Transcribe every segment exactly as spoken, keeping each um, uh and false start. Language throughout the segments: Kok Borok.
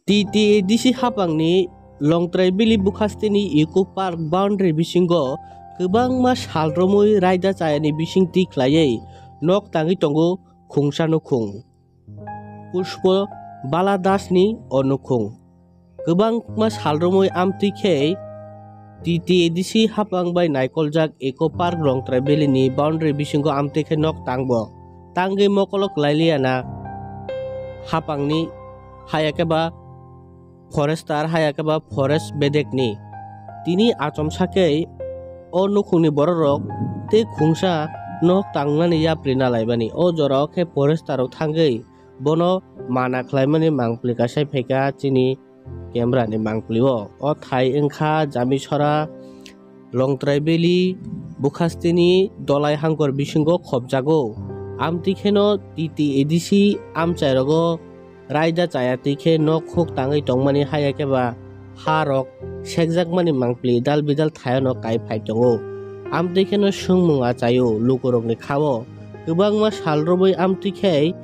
T T A D C hapangni Longtrai Valley bukhasteni Eco Park boundary bisingo kwbangma sal romwi raida chayani bisingtwi khlaiwi nok tangwi tongo khungsa nukhung. Pushpo Bala Dasni o nukhung. Kwbangma sal romwi amtwi khe T T A D C hapang bai naikoljak Eco Park Longtrai Valley ni boundary bisingo amtwi khe nok tangbo. Tangwi mokolo kwlailiya na hapangni haya khe ba forester haya khe ba forest bedekni. Tini achomsa khe o nukhungni bororok tei khungsa nok tangnani yapri nalaimani. O jorao khe forester rok thangwi bono mana khlaimani mangpli kasai phaikha chini camera ni mangpli o. O thai wngkha Jamisora Longtrai Valley bukhasteni Dolai Hangkor bisingo khopjago. Amtwi kheno T T A D C amchairogo raida chaya twi khe nok khuk tangwi tongmani haya khe ba ha rok sekjakmani mangpli dal bidal thaiono kai phai tongo. Amtwi kheno swngmung achaio lukurokni khao. Kwbangma sal romwi amtwi khe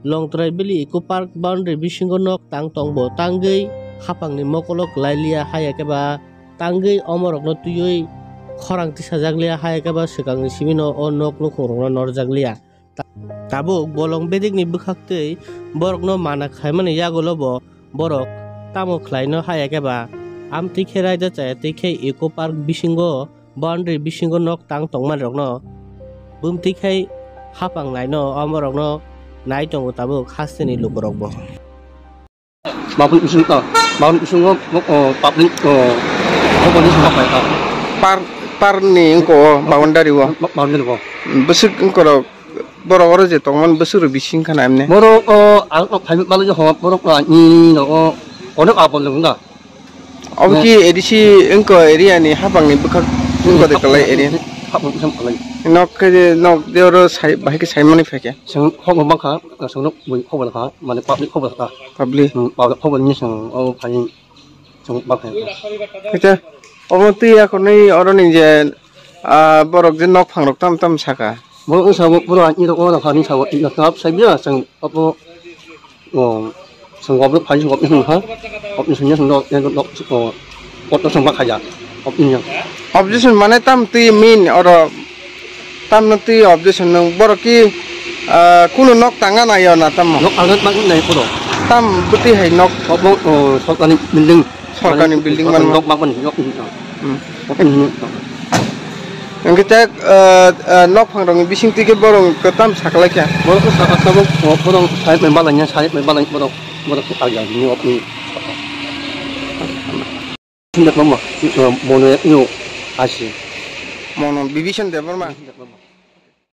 Longtrai Valley Eco Park boundary bisingo nok tang tongbo tangwi hapangni mokolo kwlailiya haya khe ba tangwi omorokno twiwi khorang tisajak liya, hai khe ba swkangni simino o nok nukhungrokno norjak liya. Ta-, tabuk bolong bedekni bwkhaktwi borokno mana khaimani yagulo bo borok tamo khlaino, hai khe ba amtwi khe raida chaya twi khe Eco Park bisingo boundary bisingo nok tang tongmani rokno bumtwi khai hapang naino omorokno nai tongo tabuk hasteni lukurokbo. Mabun bising, ah, mabun bisingo, oh, public, oh, hoboni songma khlai kha. Par, par ni wngko o boundary o. Ma-, boundary o. Bwswk wngkorok, borok oro je tongmani bwswk rok bising khana emne. Borok, oh, ang, oh, phaimani bagwi ho, borok, oh, ni, ni, no, oh, onek abon le wngda. Obo ki A D C wngko area ni hapang ni bwkhak wngko de kwlai area. Hapang bising kwlai. Nok khe je, nok de oro sai, bahai khe saimani phaikhe. Chwng hokno bangkha, chwngno bui hokbar kha, mane public hokbar kha. Public. Hmm, public hokbar ni chwng o phai chwng bangkha. Kisa, omo twi akhornwi oroni je, ah, borok je nokphang rok tam tam saka. Borok wngsa bo, borok ani rok o nokha ni sabo, nokha sai biya chwng obo, o, chwng obo phai chwng obo wngkha, obo sungya chwng nok, nok, o, Kotor song bakha ya. Objection. Objection mane tam twi min oro tam no twi objection nung borok ki, ah, kunu nok tanga na yo na tam mo? Nok ang nok mang nai poro. Tam bwtwi hai nok. Obo, oh, sorkar ni building. Sorkar ni building man nok mang ban yok. Hmm. Open ni. Engke tak, ah, ah, nok phang rong bising twi ke borok ko tam saklai kya. Borok ko sakha tabok, oh, borok sai mai balanya, sai mai balanya borok, borok ko agya ni open. Sundar Mama, uh, Mono Yatno Asi. Mono Bibishan Debbarma.